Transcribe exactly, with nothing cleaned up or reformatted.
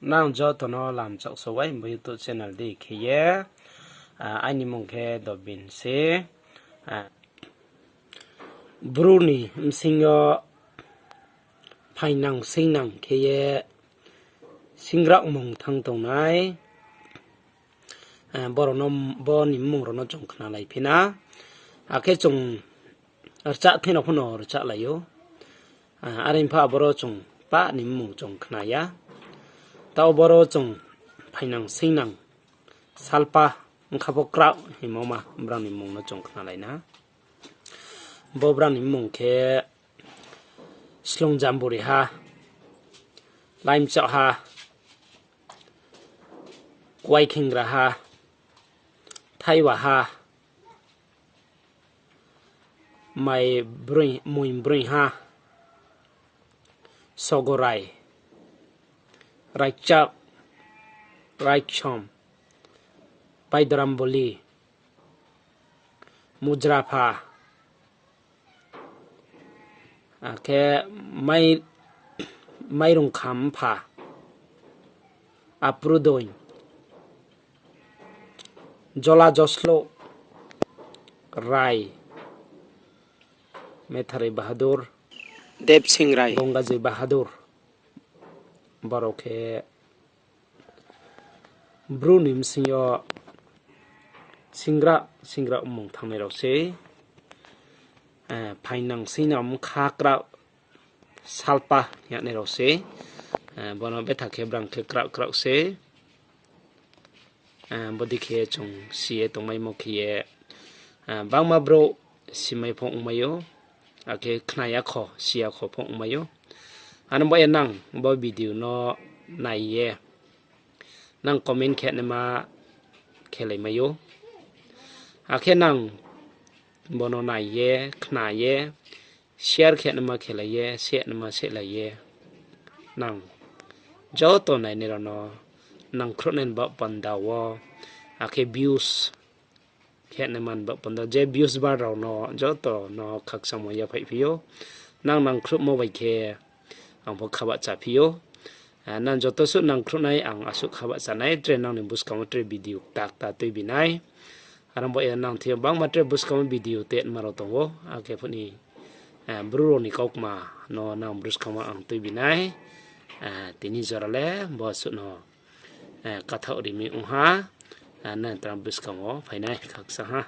Nang joto no lamchak so wai bo YouTube channel di khe ye, aini mmung khe Dobin se. Bru ni bsing yo phaingnang singnang khe ye singra mung thanng tongnai, borao no, bo ni mmung rao no chung khnalai phi na. Akhe chung rchah thing rao pho no rchahlai ou. Are pha aboro chung pah ni mmung chung khna ya. Taoh boro chung phaingnang singnang salpa bkha pho kraoh hingmo ma brao ni mmung no chung khnalai na. Bo brao ni mmung khe Slung Jamburiha, Laimchaohha, Kuaikhengraha, Thaiwaha, Mai Broi, Mui Broiha, Sogorai, Raichak, Raiksom, Baidoram Boli, Mujrapha, akhe Mai, Mairungkhampha, Aprudoi, Jola Joslo, Rai, Methari Bahadur, Debsing Rai, Gongajoi Bahadur, borao khe Bru ni bsing yo singra, singra mmung thanngnai rao se, phaingnang singnang bkha kraoh salpa hing ye nai rao se, bono betha khe brang khe kraoh kraoh se. Bodei khe chung si ye tongmaimo khe ye, bangma brouh simai pho ongmai ou, akhe khna ya kho, si ya kho pho ongmai ou. Ano bo ye nang bo video no nai ye, nang comment khe naima khelai mai ou. Akhe nang bono nai ye, khna ye, share khe naima khelai ye, se naima selai ye, nang joto nainai rao no nangkhruhnai ni baoh panda wo, akhe views khe naima ni baoh panda, je views bar rao no joto no khakchangmo yaphaih phi ou. Nang nangkhruhmo bai khe ang pho khabahcha phi ou. Nang joto suh nangkhruhnai ang asuh khabahcha nai, tre nang ni buskang wo tre video kta kta tuibi nai. Aro bo ye nang thing yo bangma tre buskang wo video tuinma rao tong ou, akhe phuh ni, Bru rao ni kaukma no nang buskang wo ang tuibi nai. Tini jora le bo suh no, kathaoh ri mi ong ha, nang tang buskang wo phai nai khakchang ha.